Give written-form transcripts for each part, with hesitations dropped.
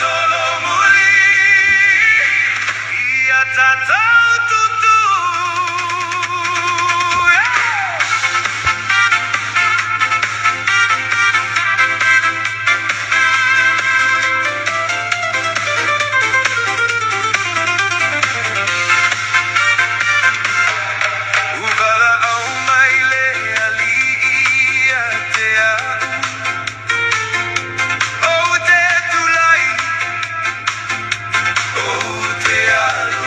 Solomuli ia tatau tutu. Ua mai le alii ia te au, ou te tulai, ou te alu.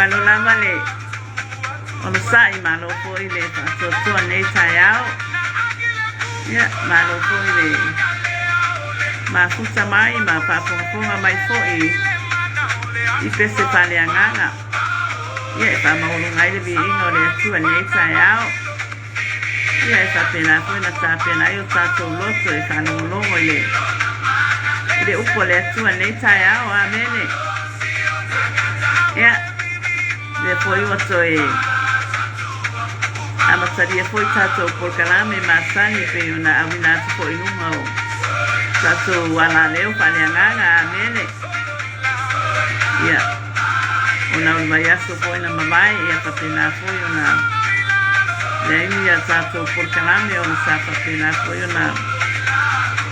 Malo lava le onosai, malo foi le faatoatoa i lenei taeao. Ia, malo foi le mafuta mai ma faafogafoga mai foi i pese faaleagaga. Ia, e faamaualuga ai le viiga o le Atua i lenei taeao. Ia, e faapena foi ona tapena ai o tatou loto e faalogologo i le i le upu a le Atua i lenei taeao. Amene. Ia, lea foi ua toe amatalia foi tatou polokalame masani pei ona auina atu foi i luga o tatou alaleo faaleagaga. Amene. Ia, ona o le vaiaso foi na mavae, ia faapena foi ona leai ni a tatou polokalame ona sa faapena foi ona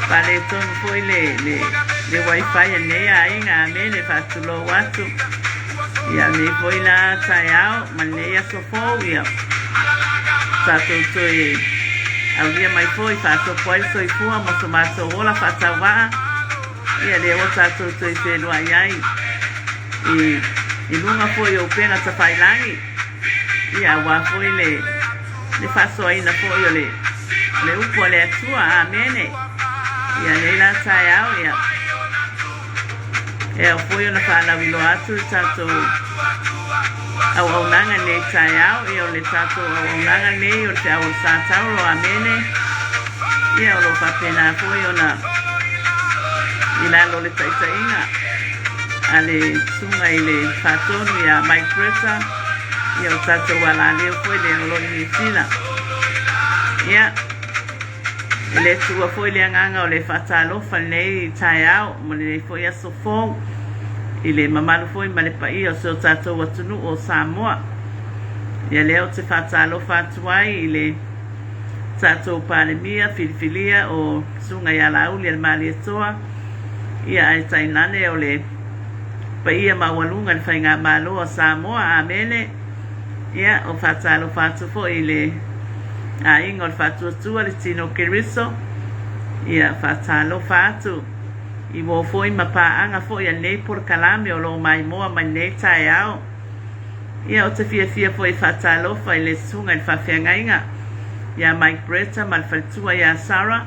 faaletonu foi le, le, le wifi a lenei aiga. Amene, faatulou atu. Ia, lenei foi la taeao ma lenei aso fou, ia tatou toe aulia mai foi faasopo ai le soifua ma so matou ola faatauvaa. Ia lea ua tatou toe feluai ai i, i luga foi o upega tafailagi, ia aua foi le, le faasoaina foi o le, le upu a le Atua. Amene. Ia nei la taeao, ia e ao foi ona faalauiloa atu le tatou auaunaga nei taeao. Ia o le tatou auaunaga nei o le feau o le Sa Tauro. Amene. Ia o lo o faapena foi ona i lalo o le taitaiga a le susuga i le Faatonu ia Mike Bretta, ia o tatou alaleo foi lea o lo o i Niu Sila. Ia, e le tuua foi le agaga o le faatalofa i lenei taeao ma lenei foi aso fou i le mamalu foi ma le paia o si o tatou atunuu o Samoa. Ia lea ou te faatalofa atu ai i le tatou Palemia filifilia o Susuga ia Laauli Alemalietoa, ia ae tainane o le paia maualuga i le Faigamalo a Samoa. Amene. Ia, o faatalofa atu foi i le aiga o le Faatuatua, le Tino Keriso. Ia, faatalofa atu i uo foi ma paaga foi a lenei polokalame o lo o maimoa mai lenei taeao. Ia, ou te fiafia foi e faatalofa i le susuga i le faafeagaiga ia Mike Bretta ma le faletua ia Sarah,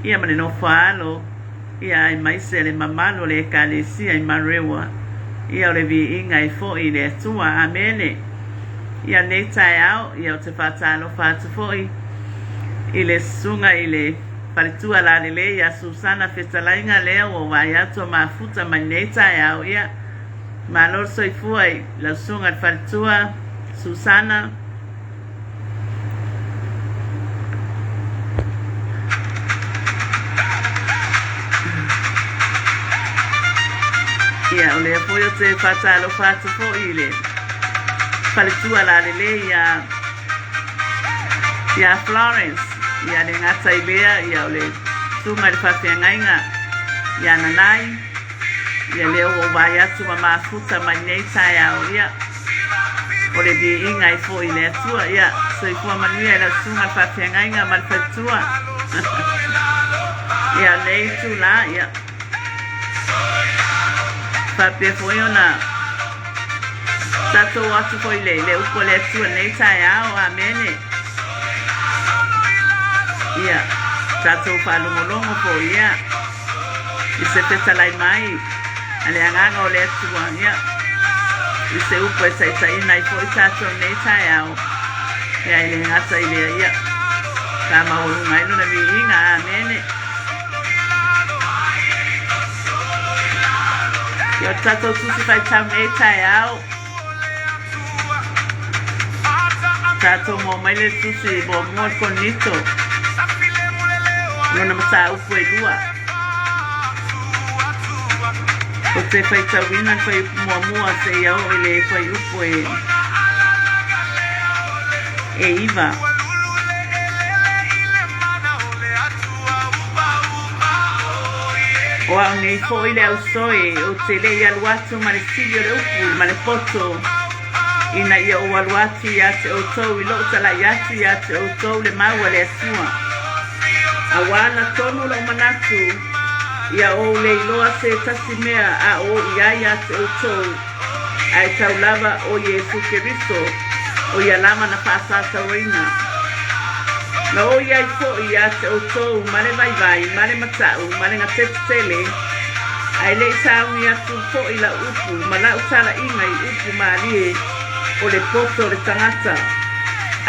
ia ma le nofo a alo, ia aemaise le mamalu o le Ekalesia i Marewa. Ia o le viiga e foi i le Atua. Amene. Ia lenei taeao, ia ou te faatalofa atu foi i le susuga i le faletua lalelei ia Susana Fetalaiga lea ua vaai atu a mafuta mai lenei taeao. Ia, Malo le soifua i lau susuga i le faletua Susana. Ia, o lea foi ou te faatalofa atu foi i le faletua lalelei ia, ia Florence. Ia le gata i lea, ia o le susuga i le faafeagaiga ia Nanai. Ia lea ua ou vaai atu ma mafuta mai nei taeao, ia, o le viiga e foi i le Atua. Ia, soifua manuia i lau susuga le faafeagaiga ma le faletua. Ia, lenei itula, ia, faapea foi ona tatou atu foi le, le upu a le Atua nei taeao. Amene. Ia, tatou faalogologo foi, ia, i se fetalai mai a le Agaga o le Atua, ia, i se upu e taitaiina ai foi tatou nei taeao, ia, e le gata i lea, ia, faamaualuga ai lona viiga. Amene. Ia, o le tatou tusi faitau nei taeao, tatou maua mai le tusi muamua o le Korinito, lona mataupu e lua. Ou te faitauina le fuaiupu muamua seia oo i le fuaiupu e, e iva. O au nei foi le ausoe, ou te le i alu atu ma le sili o le upu ma le poto, ina ia ou alu atu ia te outou i lou talai atu ia te outou le mau a le Atua. Auā na tonu lou manatu, ia ou le iloa se tasi mea a o ou i ai ia te outou, Ae tau lava o Iesu Keriso, o ia lava na faasataroina. Na ou i ai foi ia te outou ma le vaivai, ma le mataʻu, ma le gatete tele, ae le i sauni atu foi lau upu ma lau talaiga i upu malie o le poto o le tagata.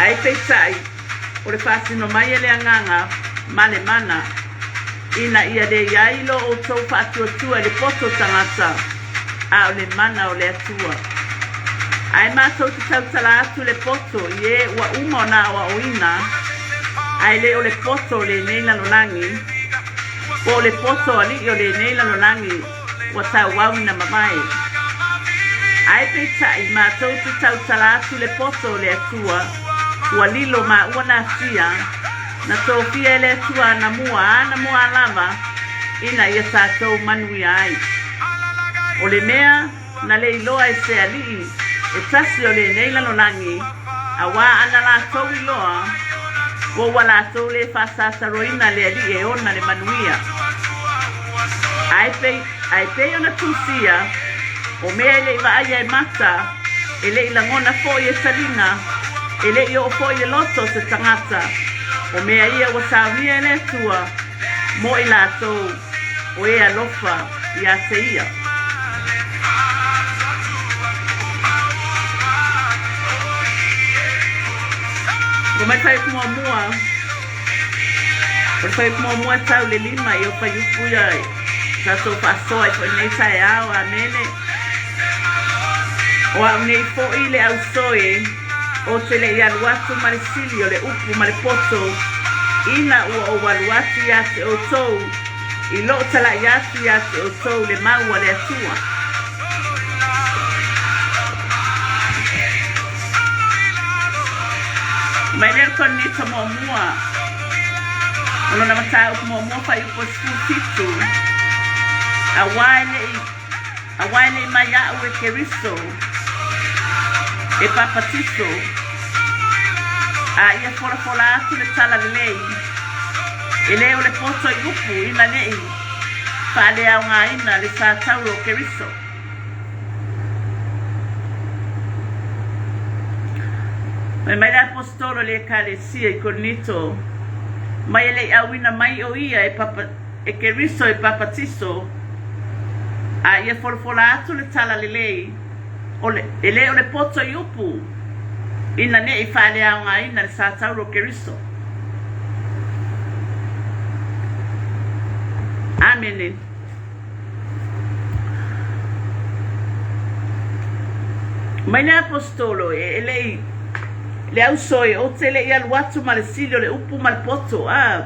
Ae peitai, o le faatino mai e le Agaga ma le mana, ina ia le i ai lo outou faatuatua i le poto tagata, a o le mana o le Atua. Ae matou te tautala atu i le poto i e ua uma ona aoaoina, ae le o le poto o lenei lalolagi, po o le poto o alii o lenei lalolagi ua tauau ina mavae. Ae peitai, matou te tautala atu i le poto o le Atua, ua lilo ma ua natia, na tofia e le Atua anamua anamua lava, ina ia tatou manuia ai. O le mea na le iloa e se alii e tasi o lenei lalolagi, auā ana latou iloa, po ua latou le faasataroina le alii e ona le manuia. Ae pei, ae pei ona tusia, o mea e le i vaaia e mata, e le i lagona foi e taliga, e le i oo foi i le loto o se tagata, o mea ia ua saunia e le Atua mo i latou o e alofa ia te Ia. Ua mai fuaiupu muamua, o le fuaiupu muamua e tau i le lima ia o fuaiupu ia tatou faasoa ai foi i lenei taeao. Amene. O au nei foi le ausoe, ou te le i alu atu ma le sili o le upu ma le poto, ina ua ou alu atu ia te outou, i lou talaʻi atu ia te outou le mau a le Atua. Mai lea le Korinito muamua, o lona mataupu muamua fuaiupu e 17, auā e le i Auā e le i mai aʻu e Keriso e papatiso, a ia folafola atu le tala lelei, e le o le poto i upu ina ne i faaleaogaina le sa tauro o Keriso. Fai mai le Aposetolo i le Ekalesia i Korinito, mai e le i auina mai o ia e e Keriso e papatiso, a ia folafola atu le tala lelei, o le, e le o le poto i upu, ina ne i faaleaogaina le sa tauro o Keriso. Amene. Mai le Aposetolo e, e le i, le ausoe, ou te le i alu atu ma le sili o le upu ma le poto, a.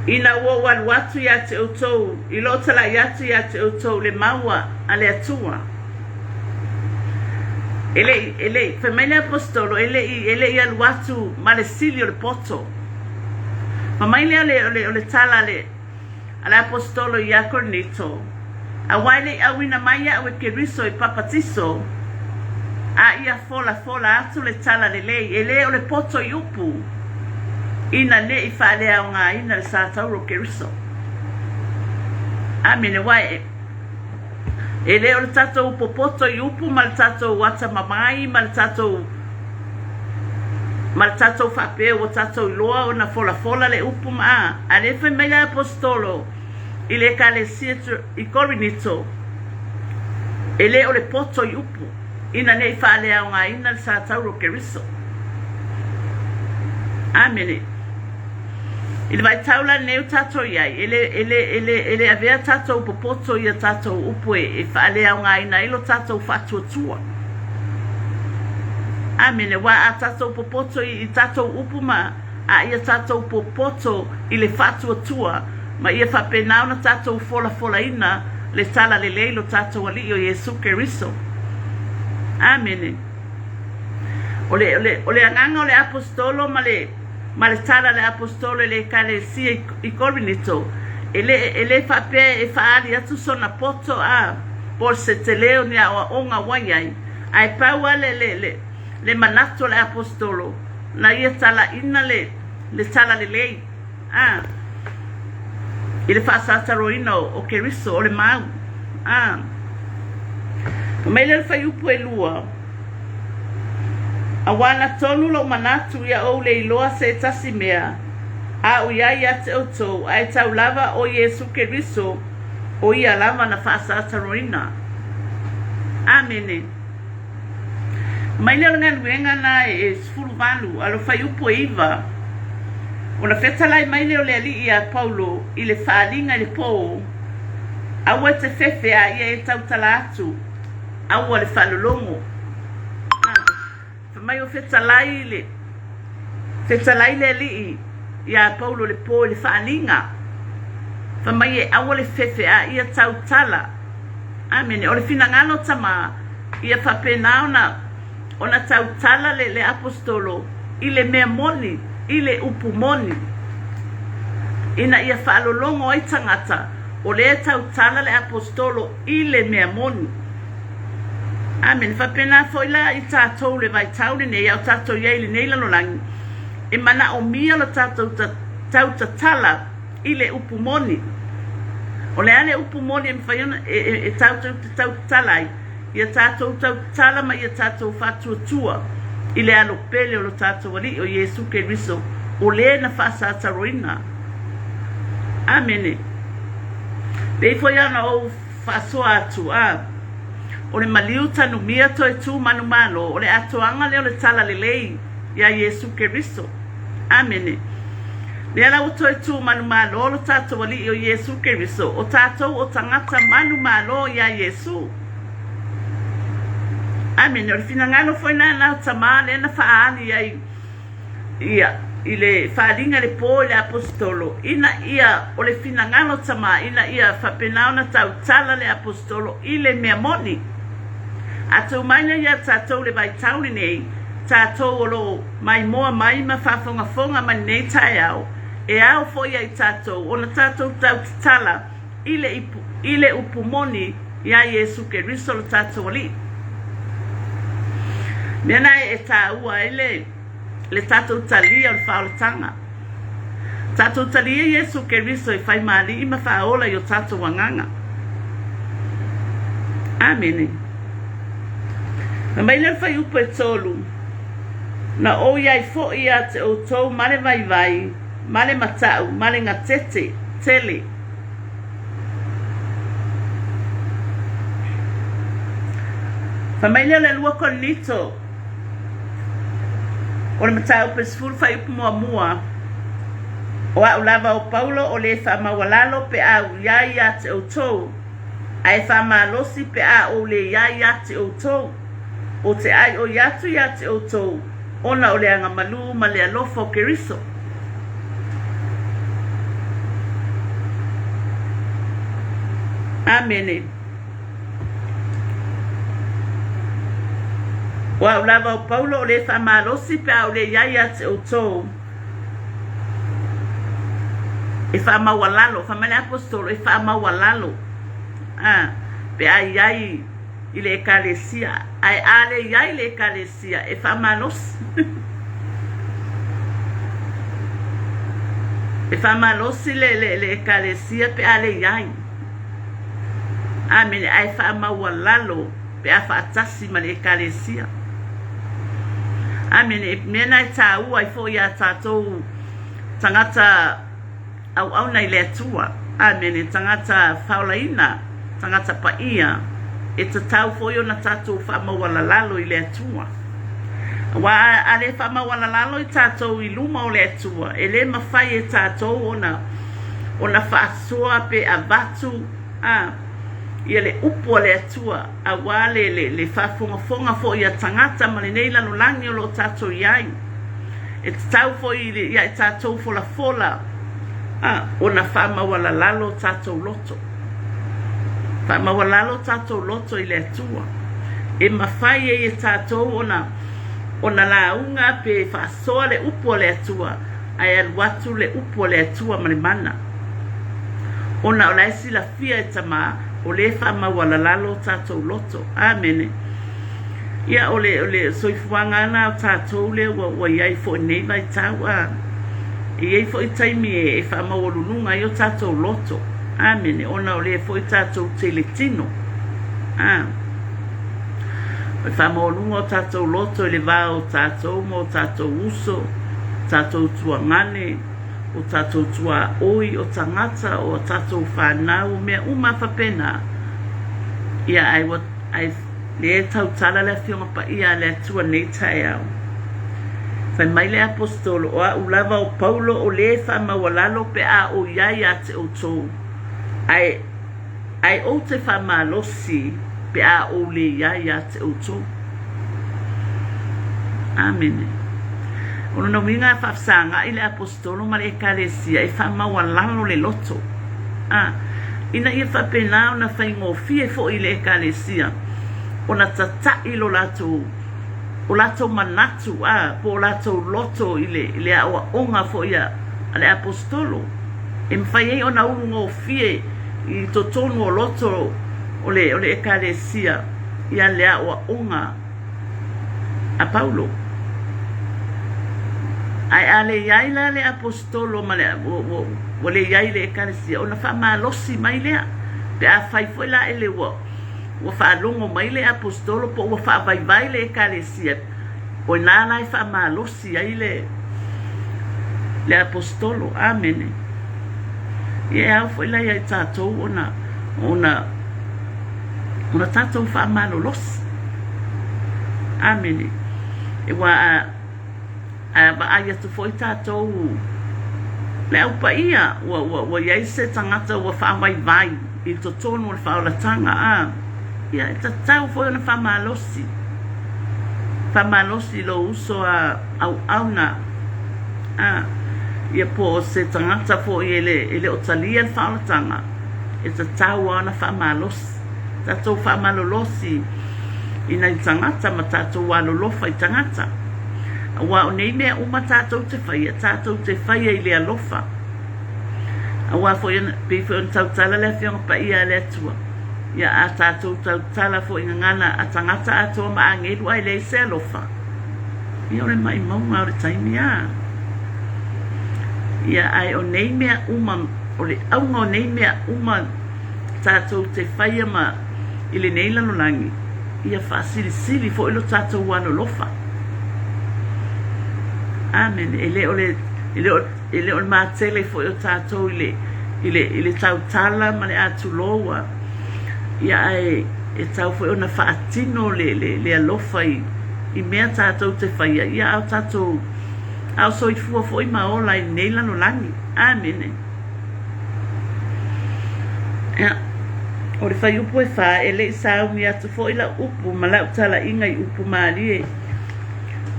Ina ua ou alu atu ia te outou, i lou talaʻi atu ia te outou le mau a le Atua. E le i, e le i, fai mai le Aposetolo, e le i, e le i alu atu ma le sili o le poto. Fai mai lea o le, o le, o le tala a le, a le Aposetolo iā Korinito, Auā e le i auina mai aʻu e Keriso e papatiso, a ia folafola atu le tala lelei, e le o le poto i upu, ina ne i faaleaogaina le sa tauro o Keriso. Amene. Uā e, e le o le tatou popoto i upu ma le tatou atamamai ma le tatou ma le tatou faapea ua tatou iloa ona folafola le upu ma a. A lea fai mai le Aposetolo i le Ekalesia i Korinito, e le o le poto i upu, ina ne i faaleaogaina le sa tauro o Keriso. Amene. I le vaitau la lenei o tatou i ai, e le, e le, e le, e le avea tatou popoto i a tatou upu e, e faaleaogaina ai lo tatou faatuatua. Amene. Aua a tatou popoto i, i tatou upu ma a ia tatou popoto i le faatuatua, ma ia faapena ona tatou folafolaina le tala lelei lo tatou Alii o Iesu Keriso. Amene. O le, o le, o le agaga o le Aposetolo ma le, ma le tala a le Aposetolo i le Ekalesia i, i Korinito, e le, e le faapea e faaali atu sona poto a, po o se tele o ni aoaoga ua i ai, ae pau lava le, le, le, le manatu o le Aposetolo, na ia talaina le, le tala lelei, a, i le faasataroina o, o Keriso, o le mau, a. Fai mai lea o le fuaiupu e 2, Auā na tonu lou manatu ia ou le iloa se tasi mea aʻu i ai ia te outou, ae tau lava o Iesu Keriso, o ia lava na faasataroina. Amene. Mai lea o le galuega na e 18 a lo fuaiupu e 9, ona fetalai mai lea o le Alii iā Paulo i le faaaliga i le pō, Aua e te fefe a ia e tautala atu, aua le faalologo. Fai mai o fetalai le fetalai le Alii iā Paulo i le pō i le faaaliga. Fai mai e aua le fefe a ia tautala. Amene. O le finagalo Tama ia faapena ona ona tautala le le Aposetolo i le mea moni, i le upu moni, ina ia faalologo ai tagata o lea e tautala le Aposetolo i le mea moni. Amene. Faapena foi la i tatou le vaitau lenei a o tatou i ai i lenei lalolagi, e manaomia lo tatou tautatala i le upu moni. O le a le upu moni e mafai ona e tatou te tautatala ai? Ia tatou tautala ma ia tatou faatuatua i le alo pele o lo tatou Alii o Iesu Keriso, o le na faasataroina. Amene. Pei foi ona ou faasoa atu, a o le maliu tanumia toe tu manumalo, o le atoaga lea o le tala lelei iā Iesu Keriso. Amene. Lea la ua toe tu manumalo lo tatou Alii o Iesu Keriso, o tatou o tagata manumalo iā Iesu. Amene. O le finagalo foi lena o Tama lea na faaali ai ia i le faaaliga i le pō i le Aposetolo, ina ia o le finagalo o Tama ina ia faapena ona tautala le Aposetolo i le mea moni. A tuu mai lea iā tatou le vaitau lenei, tatou o lo o maimoa mai ma faafogafoga mai lenei taeao, e ao foi ia i tatou ona tatou tautatala i le i le upu moni iā Iesu Keriso lo tatou Alii. Mea na e taua ai le le tatou talia o le faaolataga. Tatou talia Iesu Keriso e fai ma Alii ma Faaola i o tatou agaga. Amene. Fai mai lea o le fuaiupu e 3, Na ou i ai foi ia te outou ma le vaivai, ma le mataʻu, ma le gatete tele. Fai mai lea o le 2 Korinito, o le mataupu e 10 fuaiupu muamua, O au lava o Paulo o le faamaualalo pe a ou i ai ia te outou, ae faamalosi pe a ou le i ai ia te outou. Ou te ʻaiʻoi atu iā te ʻoutou ona o le agamalū ma le alofa o Keriso. Amene. O au lava o Paulo o le faamalosi pe a ou le i ai ia te ʻoutou e faamaualalo, fai mai le Aposetolo e faamaualalo, a, pe a i ai i le Ekalesia, ae a le i ai le Ekalesia, e faamalosi. E faamalosi le, le, le Ekalesia pe a le i ai. Amene, ae faamaualalo pe a faatasi ma le Ekalesia. Amene, mea na e tāua ai foi iā tātou tagata Auauna i le Atua. Amene. Tagata faolaina, tagata paia, e tatau foi ona tatou faamaualalalo i le Atua. Aua a le faamaualalalo i tatou i luma o le Atua, e le mafai e tatou ona ona faasoa pe avatu a ia le upu a le Atua aua le le le faafogafoga foi a tagata ma lenei lalolagi o lo o tatou i ai. E tatau foi ia i tatou folafola ona faamaualalalo o tatou loto. Faamaualalo o tatou loto i le Atua. E mafai ai e tatou ona ona lauga pe faasoa le upu a le Atua, ae alu atu le upu a le Atua ma le mana. Ona o la e silafia e Tama, o lea e faamaualalalo o tatou loto. Amene. Ia, o le, o le soifuaga lava na o tatou lea ua, ua i ai foi i lenei vaitau, a. E i ai foi taimi e, e faamaualuluga ai o tatou loto. Amene. Ona o lea foi tatou te i le tino. A. O le faamaualuga o tatou loto i le va o tatou ma o tatou uso, tatou tuagane, o tatou tuaoi, o tagata, o a tatou fanau, o mea uma lava faapena. Ia, ae ua, ae lea e tautala le Afioga Paia a le Atua i lenei taeao. Fai mai le Aposetolo, O au lava o Paulo o lē faamaualalo pe a ou i ai ia te outou, ae, ae ou te faamalosi pe a ou le i ai ia te outou. Amene. O lona uiga a faafesagaʻi le Aposetolo ma le Ekalesia e faamaualalo le loto, a, ina ia faapena ona faigofie foi i le Ekalesia ona tataʻi lo latou o latou manatu, a, po o latou loto i le, i le aoaoga foi a, a le Aposetolo, e mafai ai ona ulugofie i totonu o loto o le, o le Ekalesia ia le aoaoga a Paulo. Ae a le i ai la le Aposetolo ma le, ua, ua, ua le i ai le Ekalesia, ona faamalosi mai lea, pe afai foi la e le ua, Ua faalogo mai le Aposetolo po ua faavaivai le Ekalesia, o ina la e faamalosi ai le, le Aposetolo. Amene. Ia e ao foi la ia i tatou ona, ona, ona tatou faamalolosi. Amene. Aua a, A vaai atu foi tatou le Au Paia, ua, ua, ua i ai se tagata ua faavaivai i totonu o le faaolataga, a, ia, e tatau foi ona faamalosi, faamalosi i lou uso a auauna, a, ia po o se tagata foi e le, e le o talia le faaolataga, e tatau lava ona faamalosi. Tatou faamalolosi i nai tagata ma tatou alolofa i tagata. Aua o nei mea uma tatou te faia, tatou te faia i le alofa. Aua foi, pei foi ona tautala le Afioga Paia a le Atua, ia a tatou tautala foi i gagana a tagata atoa ma agelu ae leai se alofa, ia o le maimauga o le taimi a. Ia ae o nei mea uma, o le auga o nei mea uma tatou te faia ma i lenei lalolagi, ia faasilisili foi lo tatou alolofa. Amene. E le o le, e le o, e le o le matele foi o tatou i le, i le, i le tautala ma le atuloua, ia ae e tau foi ona faatino le, le, le alofa i, i mea tatou te faia, ia a o tatou, a o soifua foi ma ola i lenei lalolagi. Amene. Ia, o le fuaiupu e fā, e le i sauni atu foi lau upu ma lau talaiga i upu mālie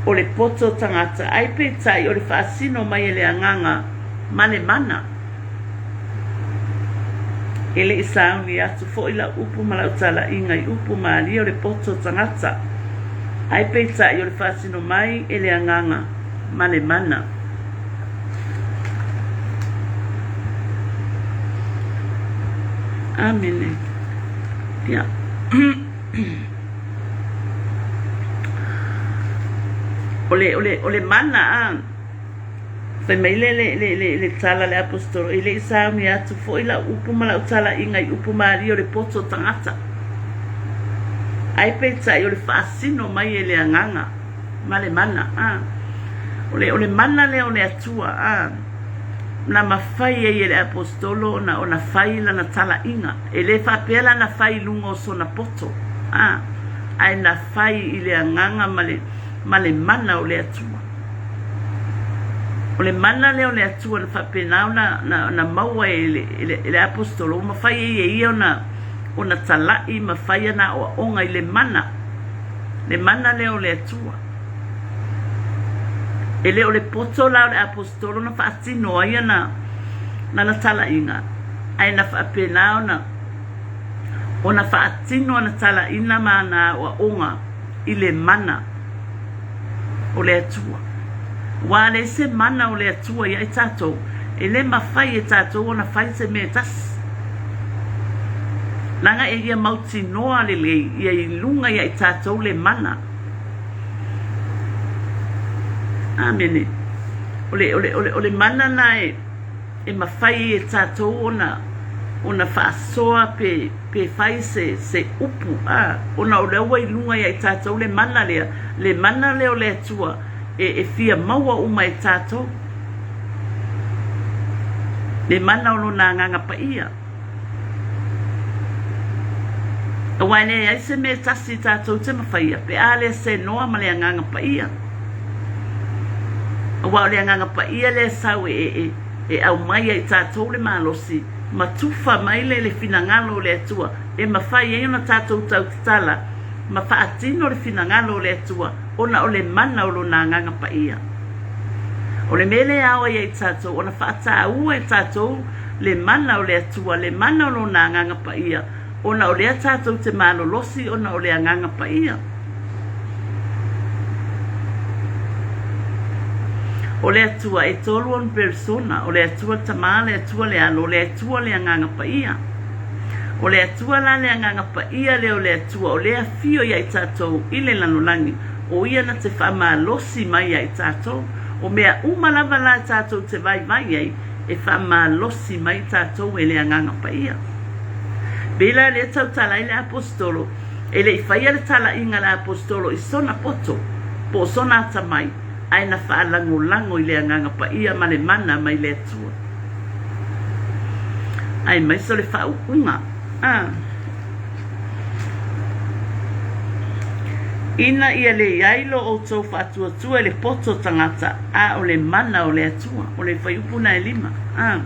o le poto tagata, ae peitai o le faasino mai e le Agaga ma le mana. E le i sauni atu foi lau upu ma lau talaiga i upu mālie o le poto tagata, ae peitai o le faasino mai e le Agaga ma le mana. Amene. Ia. O le, o le, o le mana, a, fai mai le, le, le, le, le tala a le Aposetolo, e le i sauni atu foi lau upu ma lau talaiga i upu malie o le poto tagata. Ae peitai o le faasino mai e le Agaga. ma le mana, a. O le, o le mana lea o le Atua, a, na mafai ai e le Aposetolo ona, ona fai lana talaiga. E le faapea la na fai i luga o sona poto, a, ae na fai i le agaga ma le, ma le mana o le Atua. O le mana lea o le Atua na faapena ona, na, na maua e le, e le, e le Aposetolo, ua mafai ai e ia ona, ona talaʻi ma fai ana aoaoga i le mana. Le mana lea o le Atua. E le o le poto la o le Aposetolo na faatino ai ana lana talaiga, ae na faapena ona ona faatino ana talaiga ma ana aoaoga i le mana o le Atua. Ua a leai se mana o le Atua ia i tatou, e le mafai e tatou ona fai se mea e tasi. Leaga e ia mautinoa lelei ia i luga ia i tatou le mana. Amene. O le, o le, o le, o le mana na e, e mafai ai e tatou ona, ona faasoa pe pe fai se se upu a ona o lea ua i luga ia i tatou le mana lea, le mana lea o le Atua e e fia maua uma e tatou. Le mana o Lona Agaga Paia. Aua e leai se mea e tasi tatou te mafaia pe a le senoa ma le Agaga Paia. Aua o le Agaga Paia lea e sau e, e, e aumai ai tatou le malosi ma tufa mai le, le finagalo o le Atua e mafai ai ona tatou tautatala ma faatino le finagalo o le Atua ona o le mana o Lona Agaga Paia. O le mea lea e ao ai ia i tatou ona faataua e tatou le mana o le Atua, le mana o Lona Agaga Paia, ona o lea tatou te malolosi ona o le Agaga Paia. O le Atua, e tolu ona Perisona, o le Atua le Tama, le Atua le Alo, o le Atua le Agaga Paia. O le Atua la le Agaga Paia lea o le Atua, o lea afio ia i tatou i le lalolagi, o ia na te faamalosi mai ia i tatou. O mea uma lava la tatou te vaivai ai, e faamalosi mai tatou e le Agaga Paia. Pei la lea tautala ai le Aposetolo, e le i faia le talaiga a le Aposetolo i sona poto, po o sona atamai, ae na faalagolago i le Agaga Paia ma le mana mai le Atua. Aemaise o le faauuga. A. Ina ia le i ai lo outou faatuatua i le poto tagata, a o le mana o le Atua. O le fuaiupu na e lima. A.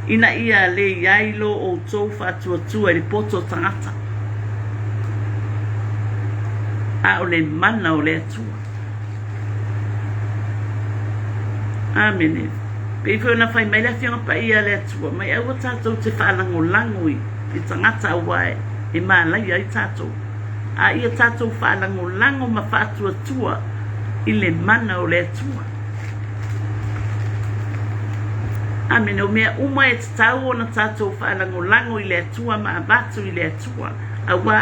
Ina ia le i ai lo outou faatuatua i le poto tagata, a o le mana o le Atua. Amene. Pei foi ona fai mai le Afioga Paia a le Atua, mai aua tatou te faalagolago i i tagata aua e malaia ai tatou, a ia tatou faalagolago ma faatuatua i le mana o le Atua. Amene. O mea uma e tatau ona tatou faalagolago i le Atua ma avatu i le Atua, aua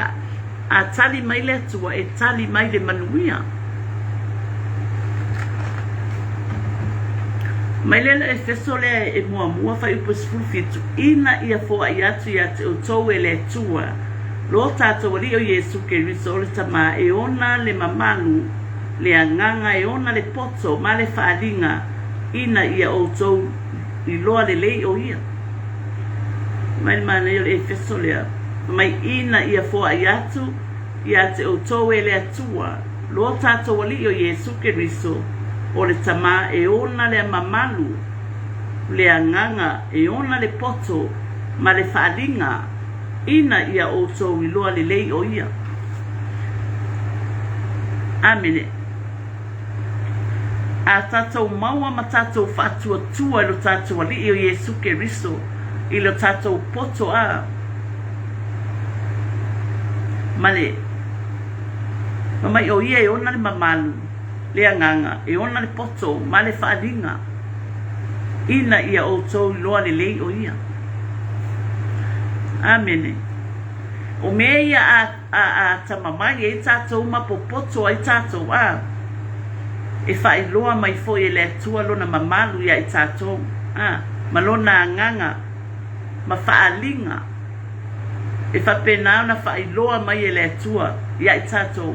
a tali mai le Atua, e tali mai le manuia. Mai lea le Efeso lea e muamua fuaiupu e 17, ina ia foai atu ia te outou e le Atua lo tatou Alii o Iesu Keriso o le Tama e ona le mamalu, le agaga e ona le poto ma le faaaliga ina ia outou iloa lelei o Ia. Mai le manaia o le Efeso lea, mai ina ia foai atu ia te outou e le Atua lo tatou Alii o Iesu Keriso o le Tama e ona le mamalu, le agaga e ona le poto ma le faaaliga ina ia outou iloa lelei o Ia. Amene. A tatou maua ma tatou faatuatua i lo tatou Alii o Iesu Keriso i lo tatou poto a ma le ma mai o Ia e ona le mamalu, le agaga, e ona le poto ma le faaaliga ina ia outou iloa lelei o Ia. Amene. O mea ia a a a tamamai ai tatou ma popoto ai tatou, a e faailoa mai foi e le Atua Lona mamalu ia i tatou, a ma Lona agaga ma faaaliga e faapena ona faailoa mai e le Atua ia i tatou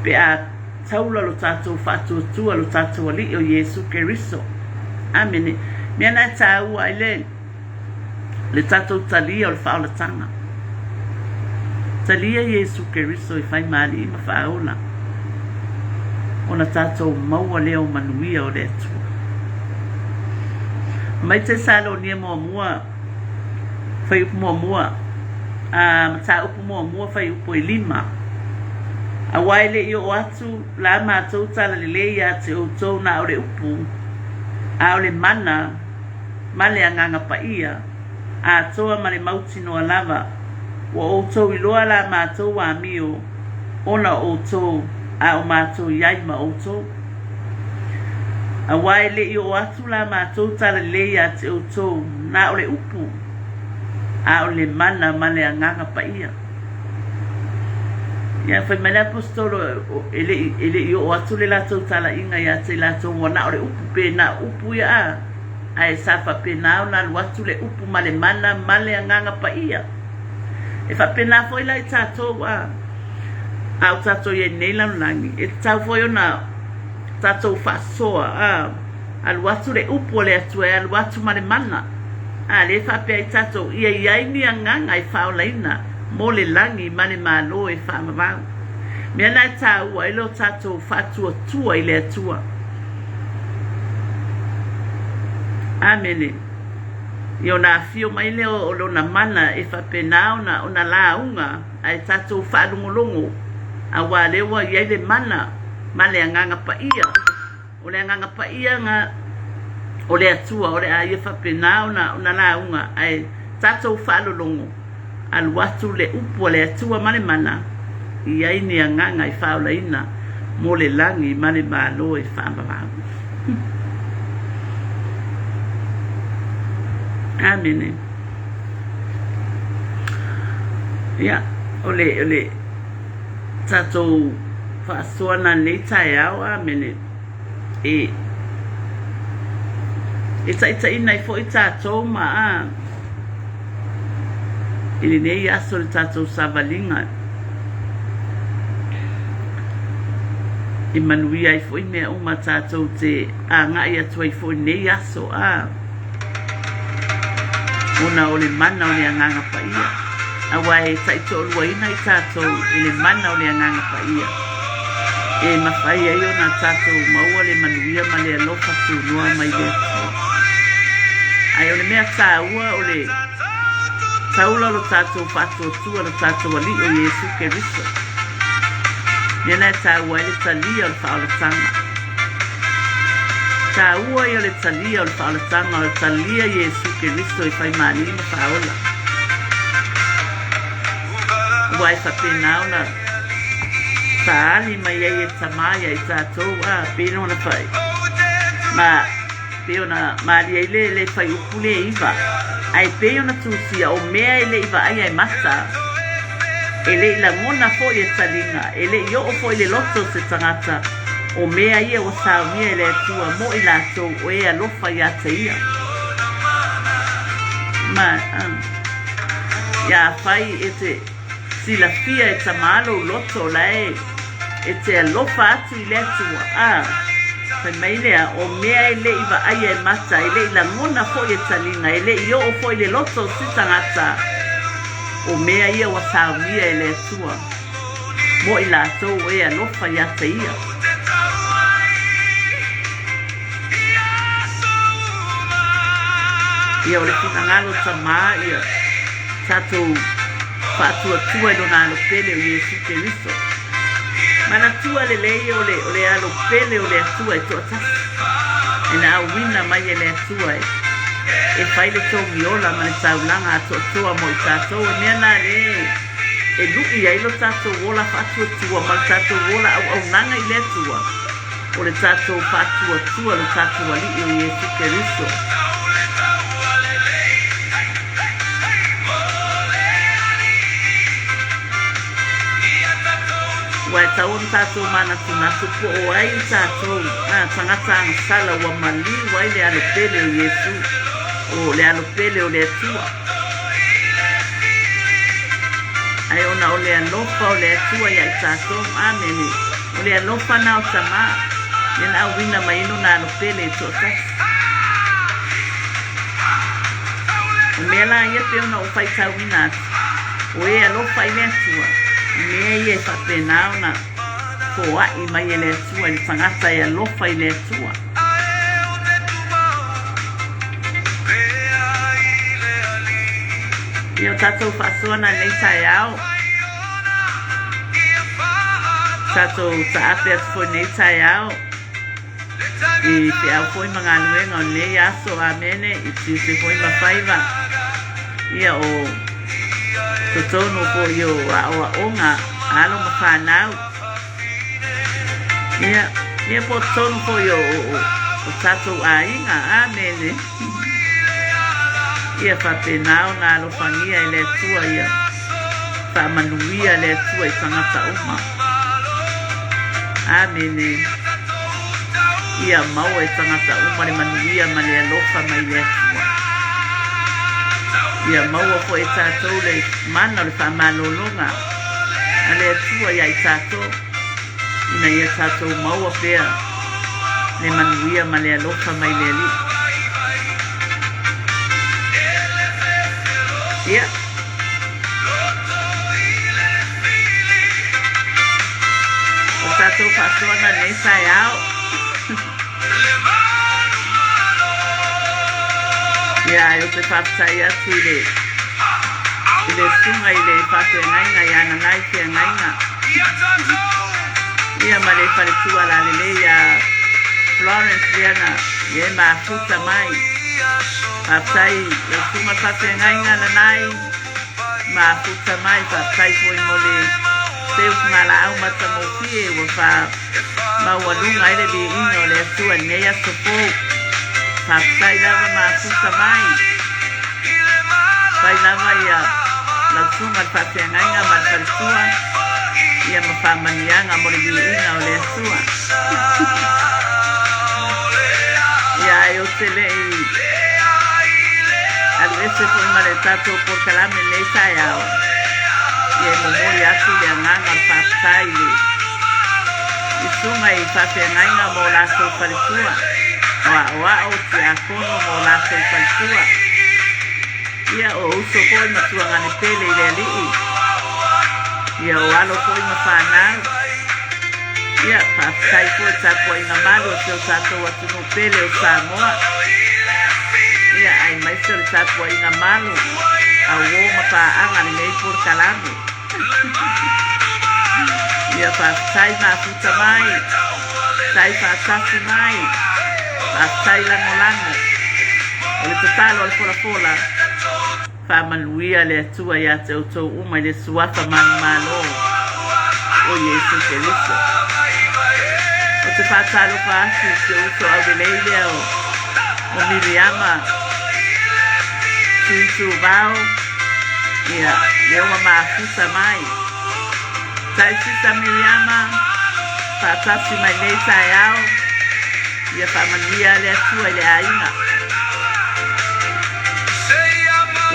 pe a taula lo tatou faatuatua lo tatou Alii o Iesu Keriso. Amene. Mea na e tāua ai le le tatou talia o le faaolataga. Talia Iesu Keriso i fai ma Alii ma Faaola, ona tatou maua lea o manuia o le Atua. Mai Tesalonia muamua, fuaiupu muamua, a mataupu muamua fuaiupu e lima. Aua e le i oo atu la matou tala lelei ia te outou na o le upu, a o le mana, ma le Agaga Paia, atoa ma le mautinoa lava, ua outou iloa la matou amio ona o outou, a o matou i ai ma outou. Aua e le i oo atu la matou tala lelei ia te outou, na o le upu, a o le mana ma le Agaga Paia. Ia, fai mai le Aposetolo, e le i, e le i oo atu le latou talaiga ia te i latou ua na o le upu, pe na o upu ia a. Ae sa faapena ona alu atu le upu ma le mana ma le Agaga Paia. E faapena foi la i tatou a a o tatou i ai nei lalolagi, e tatau foi ona tatou faasoa a alu atu le upu a le Atua e alu atu ma le mana. A lea e faapea ai tatou, ia i ai ni agaga e faaolaina mo le lagi ma le Malo e faavavau. Mea na e taua ai lo tatou faatuatua i le Atua. Amene. Ia ona afio mai lea o Lona mana e faapena ona ona lauga ae tatou faalogologo, auā lea ua i ai le mana ma le Agaga Paia. O le Agaga Paia na o le Atua o le a ia faapena ona ona lauga ae tatou faalologo, alu atu le upu a le Atua ma le mana, i ai ni agaga e faaolaina mo le lagi ma le Malo e faavavau. Amene. Ia, o le, o le tatou faasoa na lenei taeao, amene, e, e taitaiina ai foi tatou ma a, i lenei aso le tatou savaliga e manuia ai foi mea uma tatou te agai atu ai foi i lenei aso a ona o le mana o le Agaga Paia aua e taitoaluaina i tatou i le mana o le Agaga Paia e mafai ai ona tatou maua le manuia ma le alofa tunoa mai le Atua. Ae o le mea taua o le taula o lo tatou faatuatua lo tatou Alii o Iesu Keriso. Mea na e taua ai le talia o le faaolataga. Taua ia o le talia o le faaolataga o le talia Iesu Keriso e fai ma Alii ma Faaola. Ua e faapena ona faaali mai ai e Tama ia i tatou, a pei ona fai ma pei ona malie ai le le fuaiupu le 9, ae pei ona tusia o mea e le i vaaia e mata, e le i lagona foi e taliga, e le i oo foi i le loto o se tagata, o mea ia ua saunia e le Atua mo i latou o e alofa ia te ia. Ma, ia afai e te silafia e Tama lou loto la e e te alofa atu i le Atua, a, fai mai lea, o mea e le i vaaia e mata, e le i lagona foi e taliga, e le i oo foi i le loto o se tagata, o mea ia ua saunia e le Atua mo i latou o e alofa ia te ia. Ia o le finagalo Tama ia tatou faatuatua i lona alo pele o Iesu Keriso. Manatua lelei o le, o le alo pele o le Atua e toatasi, e na auina mai e le Atua e, e fai le togi ola ma le taulaga atoatoa mo i tatou. E mea na le e lui ai lo tatou ola faatuatua ma lo tatou ola auaunaga i le Atua, o le tatou faatuatua lo tatou Alii o Iesu Keriso. Ua e tau ona tatou manatunatu po o ai i tatou nā tagata agasala ua maliu ai le alo pele o Iesu, o le alo pele o le Atua. Ae ona o le alofa o le Atua ia i tatou, amene, o le alofa na o Tama, lea na auina mai ai lona alo pele e toatasi. O mea la ia pei ona ou faitauina atu, o e alofa i le Atua, o mea ia e faapena ona foai mai e le Atua i le tagata e alofa i le Atua. Ia o tatou faasoa na nei taeao. Tatou taape atu foi nei taeao. I feau foi ma galuega o lenei aso, amene, i tiute foi ma faiva, ia o totonu foi o aoaoga a alo ma fanau, ia, ia po o totonu foi o, o, o tatou aiga, amene. Ia faapena ona alofagia e le Atua ia faamanuia le Atua i tagata uma. Amene. Ia maua e tagata uma le manuia ma le alofa mai le Atua. Ia maua foi e tatou le mana o le faamalologa a le Atua ia i tatou, ina ia tatou maua pea le manuia ma le alofa mai le Alii. Ia. O tatou faasoana nei taeao. Ia, ai ou te faafetai atu i le i le susuga i le faafeagaiga ia Nanai Feagaiga. Ia ma le faletua lalelei ia Florence lea na e mafuta mai. Faafetai lau susuga faafeagaiga Nanai. Mafuta mai, faafetai foi mo le feufugalaau matagofie ua faamaualuga ai le viiga o le Atua i lenei aso fou. Faafetai lava mafuta mai. Fai lava ia lau susuga le faafeagaiga ma le faletua ia ma faamanuiaga mo le viiga o le Atua. Ia ai ou te le i Alu ese foi ma le tatou polokalame i lenei taeao, ia e momoli atu le agaga o le faafetai i le i susuga i faafeagaiga ma o latou faletua, o aoao, tiakono ma o latou faletua, ia o uso foi ma tuagane pele i le Alii, ia o alo foi ma fanau. Ia, faafetai foi i le tapuaiga malu a si o tatou atunuu pele o Samoa. Ia, aemaise o le tapuaiga malu a uo ma paaga lenei polokalame. Ia, faafetai mafuta mai, faafetai faatasi mai, faafetai lagolago. O le tatalo a le folafola, Faamanuia le Atua ia te outou uma i le Suafa manumalo o Iesu Keriso. Ou te faatalofa atu i si ou uso aulelei lea o, o Miriama Tuituvao, ia, lea ua mafuta mai. Tai Sisa Miriama, faatasi mai nei taeao, ia faamanuia le Atua i le aiga.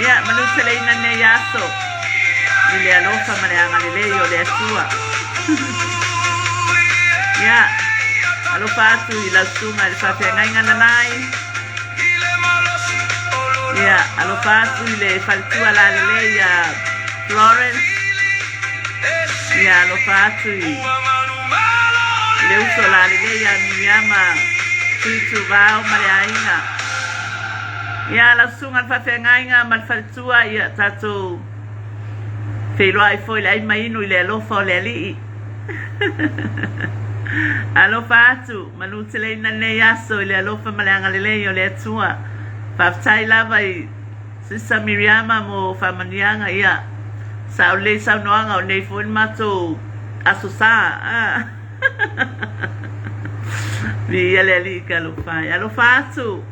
Ia, manuteleina nei aso i le alofa ma le agalelei o le Atua. Ia, alofa atu i lau susuga i le faafeagaiga Nanai. Ia, alofa atu i le faletua lalelei ia Florence. Ia, alofa atu i le uso lalelei ia Miriama Tuituvao ma le aiga. Ia, lau susuga i le faafeagaiga ma le faletua, ia tatou feiloai foi i le ai ma inu i le alofa o le Alii. Alofa atu, manuteleina lenei aso i le alofa ma le agalelei o le Atua. Faafetai lava i Sisa Miriama mo faamanuiaga, ia, sao lelei saunoaga o nei foi le matou Aso Sa. Viia le Alii talofa e. Alofa atu.